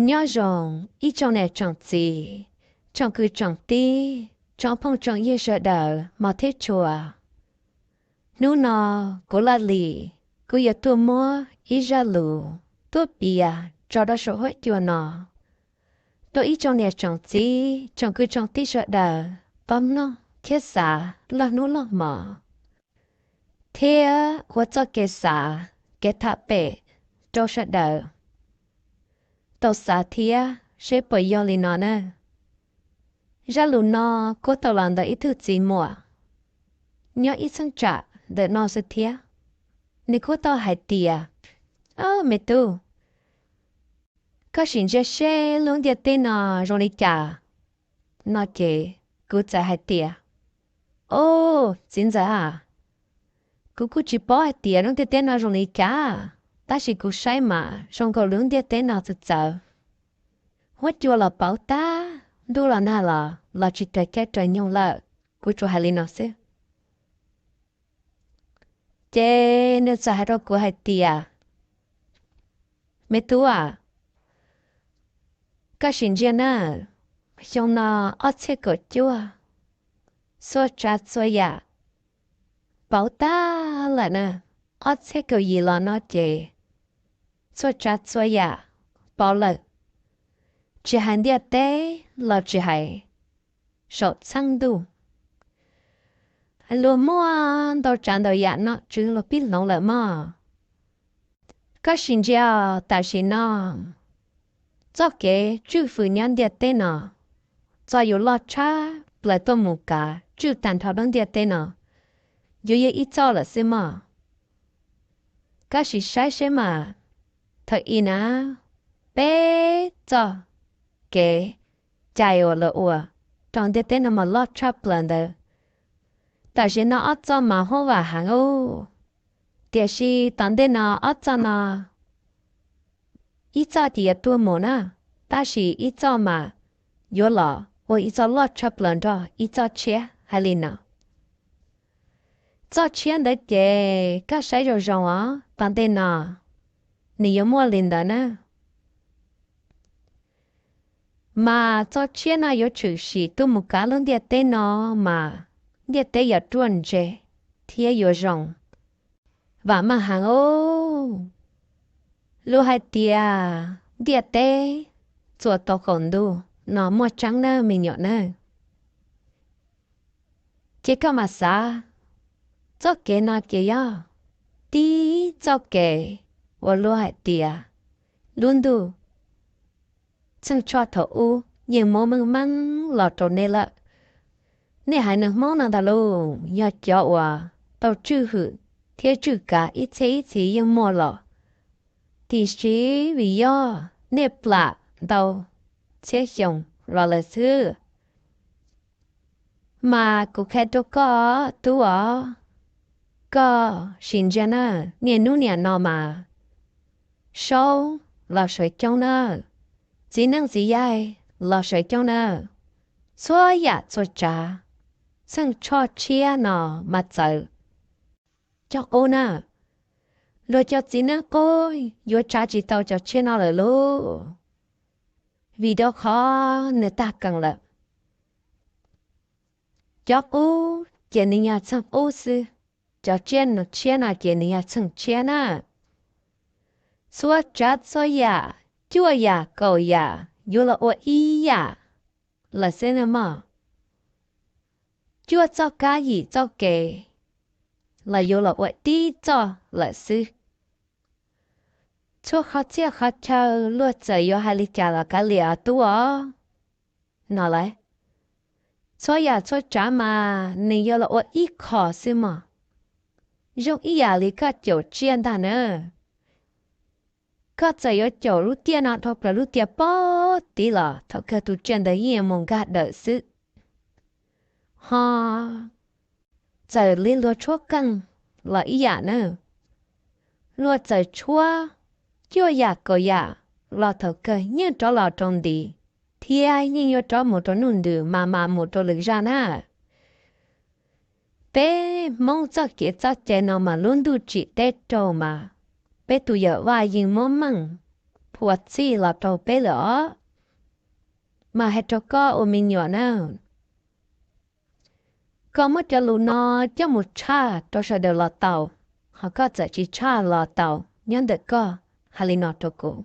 Nyob zoo ib tsoom niam tsoom txiv, tsoom kwv tsoom tij, tsoom phooj tsoom ywg sawv daws hmov thiab tshua. Hnub no kuv Laj Lis, kuv yuav tuaj muab ib zaj lus tuaj piav tso rau saum huab cua no rau ib tsoom niam tsoom txiv, tsoom kwv tsoom tij sawv daws tau mloog thiab xav log hnub log hmo, thiab ua txoj kev xav kev tham pem rau sawv daws tau xav thiab seb puas yog li no na. Zaj lus no kuj tau los ntawm ib tug txiv muam nyob ib txheeb tsam ntawm no xwb thiab. Nws kuj tau hais tias, Au me tub, koj sim ntsia seb lub ntiaj teb no zoo li cas? No ces kuv txawm hais tias, Au, txiv ntxawm a, kuv kuj tsis paub hais tias lub ntiaj teb no zoo li cas, tab sis kuv saib mas zoo nkaus lub ntiaj teb no txawv txawv, huab cua los pauv tag, ntuj los nag los los tsis raws caij raws nyoog lawm. Kuv tsuas hais li no xwb. Ces nws txawm hais rau kuv hais tias, Me tub a, koj sim ntsia na, xyoo no ob txhiab kaum cuaj, txhua tsav txhua yam pauv tag lawm na. Ob txhiab kaum yim los no ces txhua tsav txhua yam pauv lawm, tsis hais ntiaj teb los tsis hais saum txheeb ntuj, luag muaj ntau tsav ntau yam nom tswv luag pib hloov lawm mog. Koj sim ntsia tam sim no, txoj kev tswj fwm nyob ntiaj teb no, txoj yuav loj tshaj plaws tuaj mus kav tswj tag nrho lub ntiaj teb no, yuav yog ib txoj lawm xwb mog. Koj sim saib seb mas, thaum ub na, peb txoj kev cai uas lawv ua rau ntiaj teb no mas loj tshaj plaws ntawd, tam sim no ob txoj mas huab vam heev ub. Tiam sis tom ntej no ob txoj no, ib txoj ces yuav tuag mus na, tab sis ib txoj mas yuav los ua ib txoj loj tshaj plaws nrog ib txoj tshiab hais li no. Txoj tshiab ntawd ces koj saib zoo zoo os, tom ntej no nws yuav muaj li ntawd na. Mas txoj tshiab no yuav tshwm sim tuaj mus kav lub ntiaj teb no mas ntiaj teb yuav ruaj ntseg thiab yuav zoo, vam meej heev ub. Luag hais tias ntiaj teb txuas tau qaum ntuj no muaj tseeb nawb me nyuam nawb. Ces koj mam xav, txoj kev no ces yog tib txoj kev uas luag hais tias lub ntuj txheej tshoj thaum ub yeej muab meej meej los rau nej lawm. Nej haiv neeg Hmoob no ntag lauj, yog cov uas tau tswj hwm thiab tswj kav ib txhiab ib txhis yeej muaj los, tiam sis vim yog nej plam ntau txhiab xyoo los lawm xwb. Mas kuv qhia rau koj tub os, koj sim ntsia na, niaj hnub niam no mas saub los sawv coob na, txiv neeb txiv yaig los sawv coob na, txhua yam txhua tsav, txheej tshoj tshiab no mas txawv cov qub na. Luag cov txiv neeb qub yuav tsav tsis tau cov tshiab no lawm lauj, vim rau qhov nws tag kees lawm. Cov qub ces nws yog txheej qub xwb, cov tshiab no, tshiab no ces nws yog txheej tshiab na. Txhua tsav txhua yam, cuaj yam kaum yam yuav los ua ib yam lawm xwb na mog. Cuaj txoj kab yim txoj kev los yuav los ua tib txoj lawm xwb. Txhua qhov txhia qhov chaw luag txawm yuav hais li cas los kav liam os tub os, no lawm. Txhua yam txhua tsav mas nws yuav los ua ib qho xwb mog. Zoo ib yam li koj caum tsiaj ntag na. Koj txawm yuav caum lub tiaj no dhau plaws lub tiaj pob tid los thaum kawg tus tsiaj ntawd yeej mus nkag dawm xwb. Ho txawm li luag tshuab qeej los ib yam na, luag txawm tshuab cuaj yam kaum yam los thaum kawg yeej rov los rau ntiv, thiab yeej yuav rov mus rau nuj ntus mas mam mus rau lwm zaj na. Peb Hmoob txoj kev txoj cai no mas lub ntuj tsim teb raug mas peb tus yawm vaj yeej muab meej phua txhij los rau peb lawm os. Mas hais rau koj ua me nyuam na, koj muab cov lus no coj mus tshaj rau sawv daws los tau, ho koj txawm tsis tshaj los tau, nyob ntawm koj hais li no rau kuv.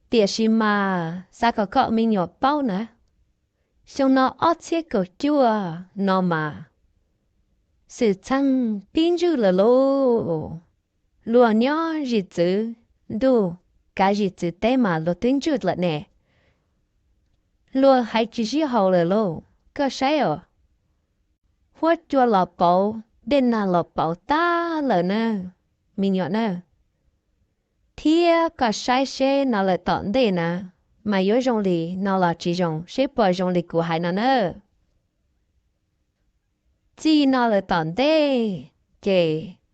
Tiam sis mas xav kom koj ua me nyuam paub na, xyoo no ob txhiab kaum cuaj no mas Xwm Txheej pib ntswj lawm lauj. Luag nyob zim txwv ntuj, kav zim txwv teb mas luag twb ntswj lawm ne. Luag hais tsis sib haum lawm lauj, koj saib os. Huab cua los pauv, dej nag los pauv tag lawm na, me nyuam na. Thiab koj saib seb no lawm tom ntej na, mas yuav zoo li no los tsis zoo, seb puas zoo li kuv hais no na. Txij no lawm tom ntej ces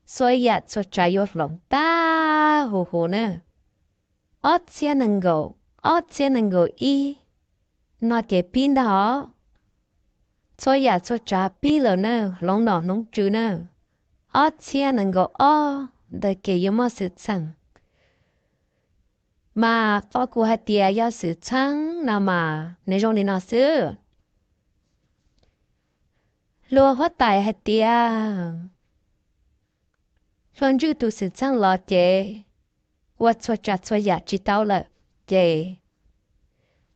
txhua yam txhua tsav yuav hloov tag huv huv na. Ob txhiab nees nkaum, ob txhiab nees nkaum ib no ces pib ntag os. Txhua yam txhua tsav pib lawm na, hloov nom hloov tswv na. Ob txhiab nees nkaum ob ntawd ces yuav muaj Xwm Txheej. Mas qhov kuv hais tias yog Xwm Txheej no mas nws zoo li no xwb. Luag huab tais hais tias luag ntswj tus Xwm Txheej los ces ua txhua tsav txhua yam tsis tau lawm, ces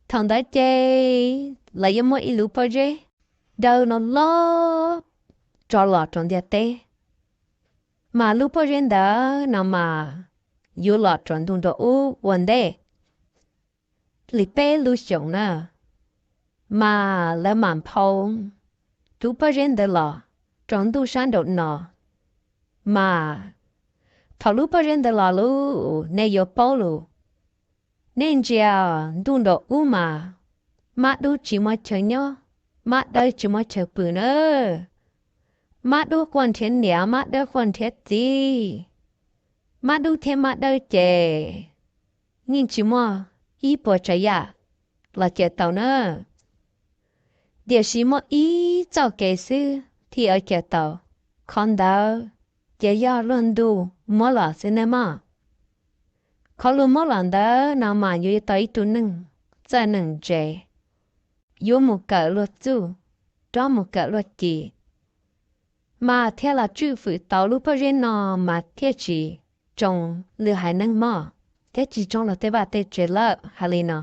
thaum ntawd ces lawv yuav muaj ib lub pob zeb daw no loj tso los rau ntiaj teb. Mas lub pob zeb ntawd no mas yuav los rau ntuj nraum ub ua ntej li peb lub xyoos na. Mas lawv mam nphau lub pob zeb ntawd los rau ntuj sab nraum no. Mas thaum lub pob zeb ntawd los lawm nej yuav paub lawm. Nej ntsia ntuj nraum ub mas mab dub tsis muaj chaw nyob, mab dawb tsis muaj chaw pw na. Mab dub quaj nrhiav niam, mab dawb quaj nrhiav txiv. Mab dub thiab mab dawb ces yeej tsis muaj ib puas tsav yam los cia tau na. Tiam sis muaj ib txoj kev xwb thiaj cia tau, qhov ntawd ces yog luag ntuj muab los xwb nawb mog. Qhov luag muab los ntawd no mas yuav tau ib tug neeg txawj neeg ntse, yuav mus kawm luag txuj, rov mus kawm luag ci, mas thiaj los tswj fwm tau lub pob zeb no mas thiaj tsis tsoo lwm haiv neeg mog, thiab tsis tsoo luag tej vaj tej tsev lawm hais li no.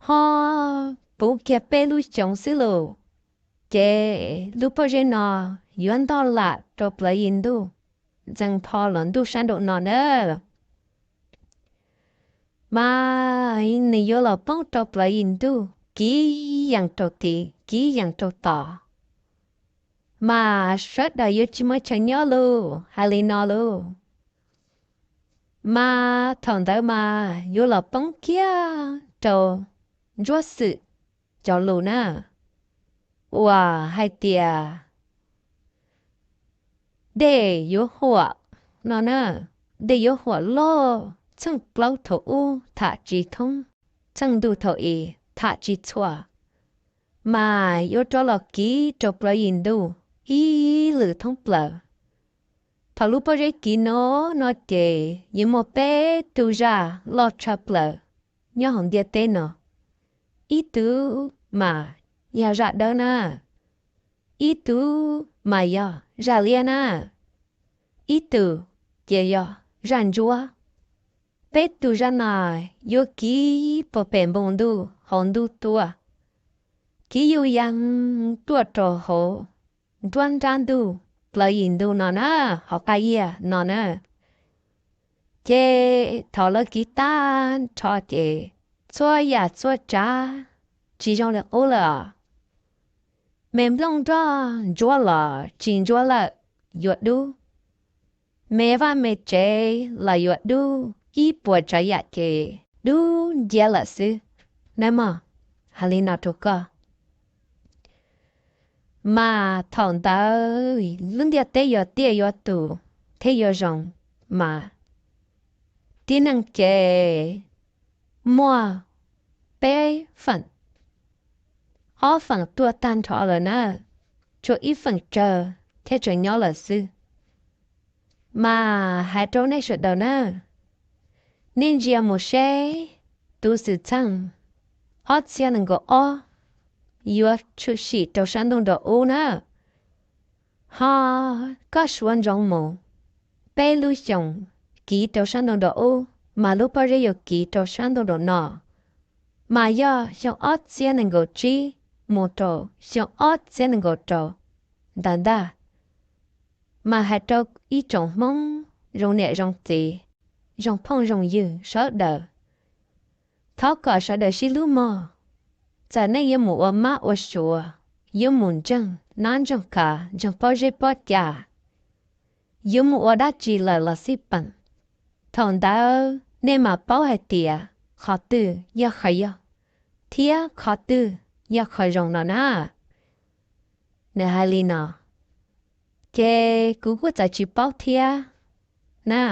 Ho puv kiag peb lub xyoos xwb lawm, ces lub pob zeb no yuav ntog lam rau plawv yim ntuj, ntxeev pho los ntuj sab nraum no na. Mas nws yuav los poob rau plawv yim ntuj, kiv yees rau tid, kiv yees rau tod, mas sawv daws yuav tsis muaj chaw nyob lawm hais li no lauj. Mas thaum ntawd mas yuav los poob kiag rau Ntsuab Xwm cov lus na, uas hais tias dej yuav huam no na, dej yuav huam loj txheej plaub thaum ub tham tsis thoob, txheej ntuj thaum i tham tsis txhua, mas yuav rov los kiv rau plawv yim ntuj ib lwm thoob plaws. Thaum lub pob zeb kiv no, no ces yuav muaj peb tug zaj loj tshaj plaws nyob hauv ntiaj teb no. Ib tug mas yog zaj dawb na, ib tug mas yog zaj liab na, ib tug ces yog zaj ntsuab. Peb tug zaj no yuav kiv puag pem npoo ntuj hauv ntuj tuaj, kiv yuj yees tuaj rau hauv nruab nrab ntuj plawv yim ntuj no na, hauv qab yias no na. Ces thaum lawv kiv tag nrho ces txhua yam txhua tsav tsis zoo li qub lawm. Me nplooj nroj ntsuab los tsis ntsuab lawm, yuav dub. Me vaj me tsev los yuav dub, ib puas tsav yam ces dub nciab lawm xwb nawb mog. Hais li no rau koj. Mas thaum ntawd lub ntiaj teb yuav tiaj yuav tus thiab yuav zoo, mas tib neeg ces muaj peb feem, ob feem tuaj tag nrho lawm na, tshuav ib feem tsawg thiab tseem nyob lawm xwb. Mas hais rau nej sawv daws na, Nej ntsia mus seb, tus xwm txheej ob txhiab nees nkaum ob yuav tshwm sim rau sab ntuj nraum ub na. Ho koj suav ntsoov mus, peb lub xyoos kiv rau sab ntuj nraum ub, mas lub pob zeb yuav kiv rau sab ntuj nraum no, mas yog xyoo ob txhiab nees nkaum tsib mus rau xyoo ob txhiab nees nkaum rau ntawd ntag. Mas hais rau ib tsoom Hmoob zoo niam zoo txiv, zoo phooj zoo ywg sawv daws, thov kom sawv daws sib hlub mog. Txawm nej yuav mus ua mab ua suav, yuav mus ntseeg nab ntseeg kav, ntseeg pob zeb pob cas, yuav mus ua dab tsi lawm los xij peem, thaum ntawd nej mam paub hais tias qhov twg yog qhov yog, thiab qhov twg yog qhov zoo no na. Nws hais li no, ces kuv kuj txawm tsis paub thiab na.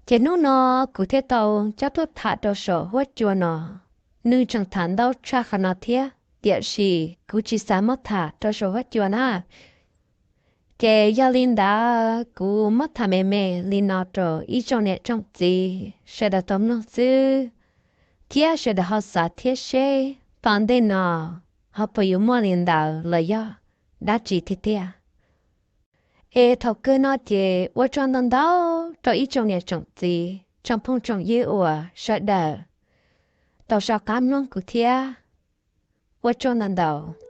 Ces hnub no kuv thiaj tau coj tuaj tham rau saum huab cua no. Nws tseem tham ntau tshaj qhov no thiab, tiam sis kuv tsis xav muab tham rau saum huab cua na. Ces yog li ntawd kuv muab tham me me li no rau ib tsoom niam tsoom txiv sawv daws tau mloog xwb, thiab sawv daws ho xav thiab seb tom ntej no ho puas yuav muaj li ntawd los yog dab tsi tiag tiag. Es thaum kawg no ces ua tsaug ntau ntau rau ib tsoom niam tsoom txiv, tsoom phooj tsoom ywg uas sawv daws tau soj qab mloog kuv thiab. Ua tsaug ntau ntau.